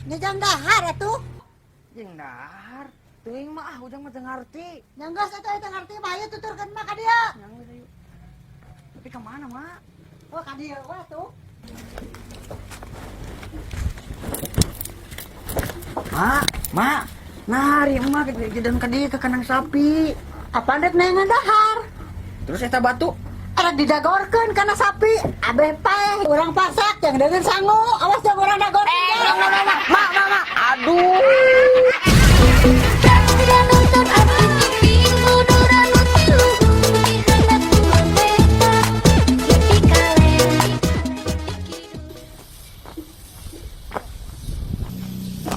Nya jang dahar atuh. Jeung dahar. Teuing mah ah ujang mah teu ngarti. Nya geus atuh teu ngarti mah ayo tuturkeun mah ka dieu. Nya geus ayo. Tapi ka mana, Mak? Oh, ka dieu we atuh. Mak, Mak. Nah, ari emak ke dan ka dieu ke kandang sapi. Apaan rek neangan dahar? Terus eta batu Arek didagorkeun kana sapi. Abeh paeh urang pasak yang deungeun sangu. Awas jang urang dagorkeun. Eh, mak, mak, mak, mak, mak. Aduh.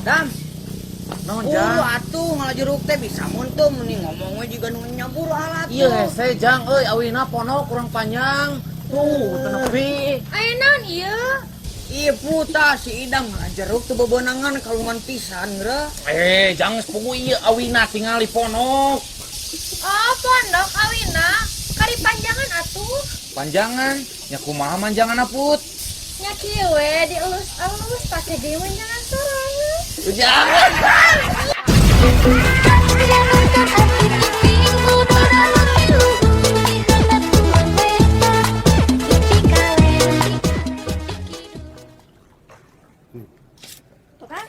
Dam, Naon, Jang? Atuh ngalah jeruk teh bisa muntum nih ngomongnya juga nu nyabur alat. Iya hese Jang euy awina ponok kurang panjang. Tuh teu nepi. Aya naon ieu? Iya puta si Idang ngalah jeruk tuh bebenangan kalungan pisan geura. Eh Jang geus pugu ieu awina tingali ponok. Oh, pondok awina. Kari panjangan atuh. Panjangan nya kumaha manjangan put? Nya kieu we dielus-elus pake deui manjangan sorangan. Jangan. Tuh kan?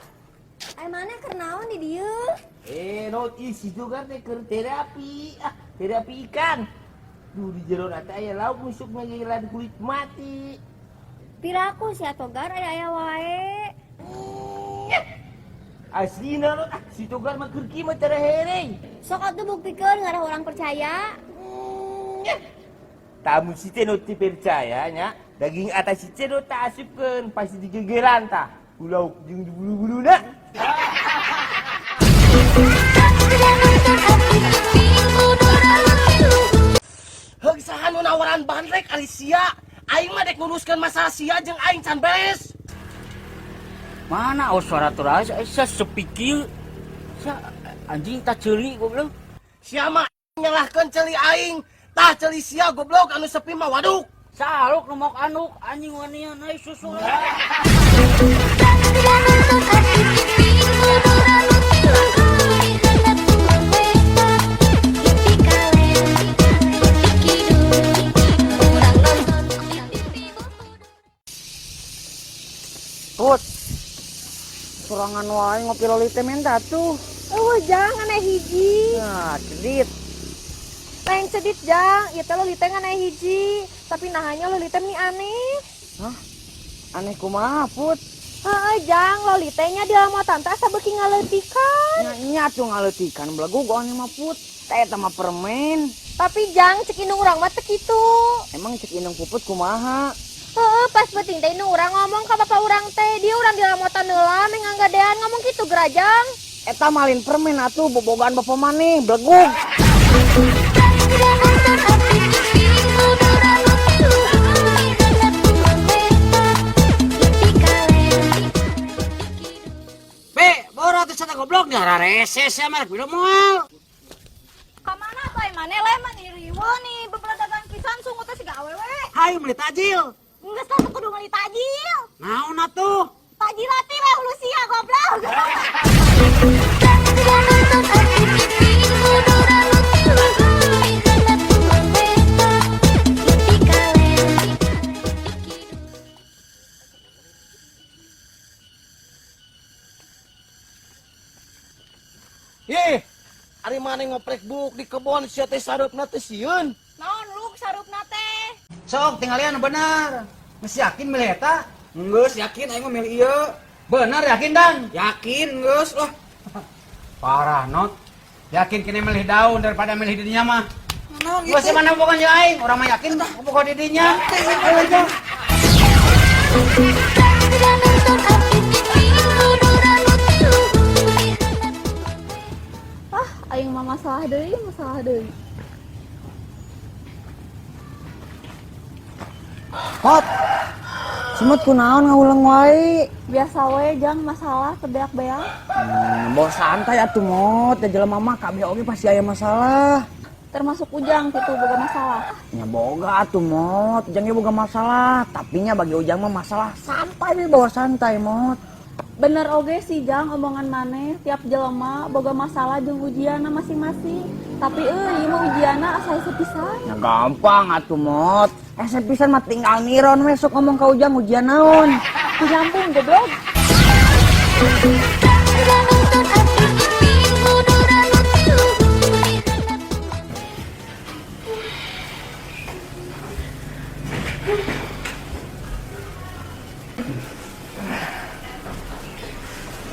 Aya mana keur naon di dieu? Eh, no, isi juga teh keur terapi. Ah, terapi ikan. Duh, di jero teh aya lauk nusuk ngegelan kulit mati. Piraku si Togar aya aya wae. Aslina no, ah, si Togar mah keur kieu mah tara hereng. Sok atuh buktikeun ngarah orang percaya. Tamu si teh no teu percaya nya, daging atas si teh no tak asupkeun pasti digegelan tah. Lauk jeung bulu-buluna. Heug saha nu nawaran bandrek ari sia. Aing mah dek nguruskeun masalah sia jeung aing can beres. Mana oh suara tuh asa sepi kieu. Sa anjing tak ceuli goblok. Sia mah nyalahkeun ceuli aing. Tah ceuli sia goblok anu sepi mah waduk. Saluk nu mok anuk anjing wanian ai susu. Put. Sorangan wae ngopi loli teh menta tuh. Eueuh jang aneh hiji. Nah, cedit. Lain cedit jang, ieu teh loli teh ngan aya hiji, tapi nahanya loli teh meni aneh. Hah? Aneh kumaha, Put? Heeh jang, loli teh nya di lamotan teh asa beuki ngaleutikan. Nya nya tuh ngaleutikan belegug aneh mah Put. Teh eta mah permen. Tapi jang cek indung urang mah teu kitu. Emang cek indung Puput kumaha? Heeh, pas penting teh indung urang ngomong ka bapak urang teh, dia urang di lamotan heula meh nganggadean ngomong kitu gerajang. Eta malin permen atuh bobogaan bapak maneh belegug. Be, boro teh sata goblok nih rarese sia mah rek minum moal. Ka mana bae maneh leh mah nih riweuh nih bebeledagan pisan sungut teh siga awewe. Hayu meuli tajil. Geus lah kudu meuli tajil. Naon atuh? Tajil ati we hulu sia goblok. Ih, ari maneh ngoprek buk di kebon sia teh sareupna teh sieun. Naon luk sareupna teh? Sok tinggalian bener. Geus yakin milih eta? Geus yakin aing mah milih ieu. Bener yakin Dan? Yakin geus lah. Parah not. Yakin kini milih daun daripada milih didinya mah. Naon Gua sih mana pokoknya aing, orang mah yakin pokok didinya. Ah, aing mah masalah deui, masalah deui. Hot. Semut kunaon ngawulang wae. Biasa we jang masalah kebeak-beak. Bawa santai atuh mot, da jelema mah kabeh oge pasti aya masalah. Termasuk Ujang gitu boga masalah. Nya boga atuh mot, Ujang ge boga masalah, tapi nya bagi Ujang mah masalah santai we bawa santai mot. Bener oge sih Jang omongan maneh, tiap jelema boga masalah jeung ujianna masing-masing. Tapi euy, ieu mah ujianna asa hese pisan. Ya gampang atuh Mot. Hese pisan mah tinggal niron we sok ngomong ka Ujang ujian naon. Nyambung goblok.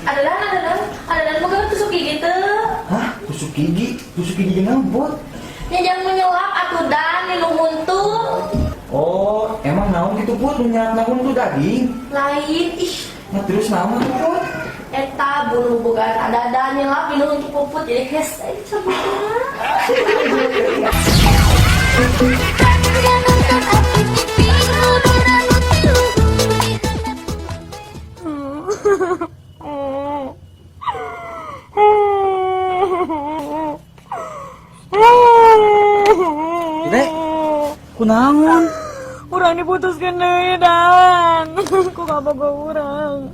Adadan, adadan, mau tusuk gigi tuh. Hah? Tusuk gigi? Tusuk gigi jeung naon? Ya jangan menyelap atuh dan nuhun tuh. Oh, emang naon gitu Put? Nu nyelap naon tuh daging? Lain, ih. Nah terus naon tuh Put? Eta bulu bogaan adadan nyelap minum untuk puput jadi hese sebutnya. Dek, kunaon? Urang diputuskeun deui Dan. Ku kabogoh urang.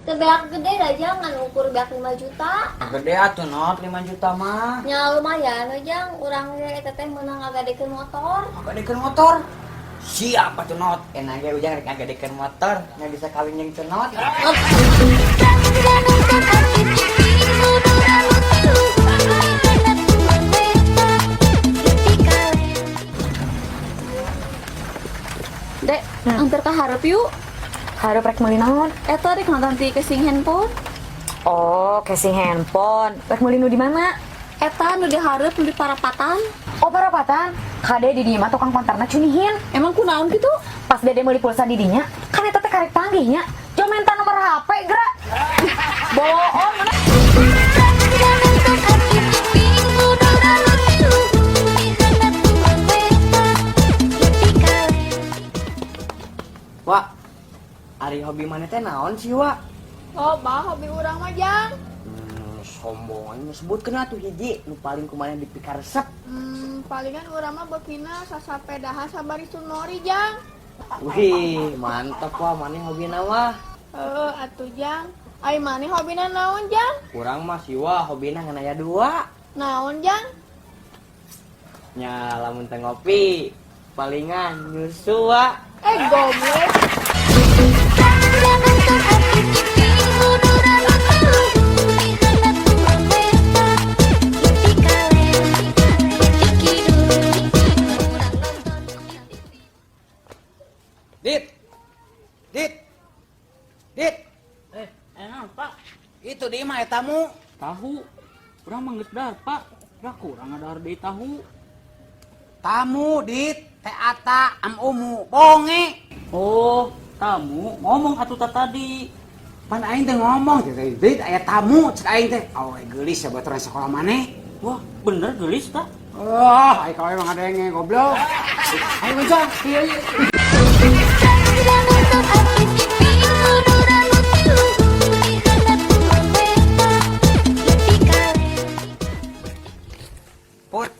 Teu beak gede lah jangan ukur beak 5 juta. Gede atuh Not, 5 juta mah. Nya lumayan we Jang, urang ge eta teh meunang ngagadekeun motor. Ngagadekeun motor? Siap atuh Not. Enak ge Ujang rek ngagadekeun motor, nya bisa kawin jeung Cenot. Dek, hampir ka hareup yuk. Hareup rek meuli naon? Eta rek nganti casing handphone. Oh, casing handphone. Rek meuli nu di mana? Eta nu di hareup nu di parapatan. Oh, parapatan. Kade di dieu mah tukang konterna cunihin. Emang kunaon kitu? Pas Dede meuli pulsa di dinya, kan eta teh karek panggih nya. Jo minta nomor HP gerak. Bohong mana? Wak, ari hobi mana teh naon sih, Wak? Loba hobi urang mah Jang. Sombong aja sebutkeun atuh hiji nu paling kumaha dipikaresep. Palingan urang mah beukina sasapedahan sabari sunori Jang. Wih, mantap Wak, maneh hobina mah. Heeh, atuh Jang. Ai maneh hobina naon Jang? Kurang mah sih Wak, hobina ngan aya dua. Naon Jang? Nya lamun teh ngopi, palingan nyusu Wak. Goblok. Dit. Dit. Dit. Enak Pak. Itu di imah tamu. Tahu. Urang mah geus dahar Pak. Dah kurang ngadahar deui tahu. Tamu Dit, teh ata am umu bonge. Oh, tamu ngomong atuh tadi. Pan aing teh ngomong teh Dit aya tamu cek aing teh. Awe geulis ya baturan sekolah maneh. Wah, bener geulis tah. Wah, aing kawe mah ngadenge goblok. Ayo Ujang, ieu ieu. Put,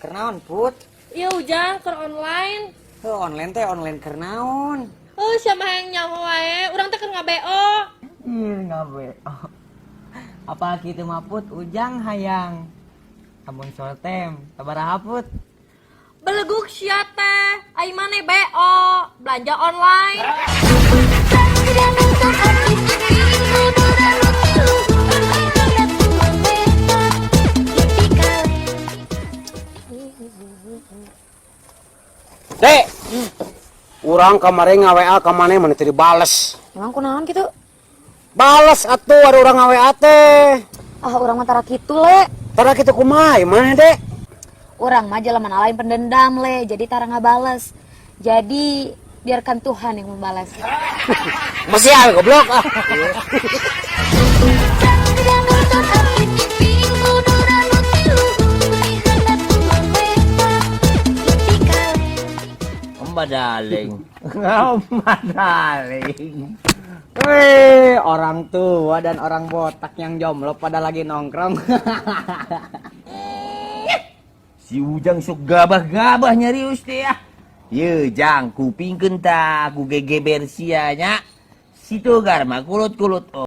kernaon Put? Iya Ujang, keur online. Heuh, online teh online kernaon. Oh, siapa yang nyaho wae? Urang teh keur ngabeo. Ih, ngabeo. Apa kitu mah Put, Ujang hayang. Amun soltem, sabaraha Put? Beleguk sia teh, ai maneh BO, belanja online. Dek, urang kemarin nge-WA ka maneh mun teu dibales. Emang kunaon kitu? Bales atuh ada urang nge-WA teh. Ah, urang mah tara kitu le. Tara kitu kumaha ieu maneh, Dek? Urang mah jelema lain pendendam le, jadi tara ngabales. Jadi biarkan Tuhan yang membalas. Masih ah goblok ah. Mbadaling. Mbadaling. Wih, orang tua dan orang botak yang jomblo pada lagi nongkrong. Si Ujang sok gabah-gabah nyarius teh ah. Ye jang kupingkeun ta ku gegeber sia nya. Si Togar mah kulot-kulot.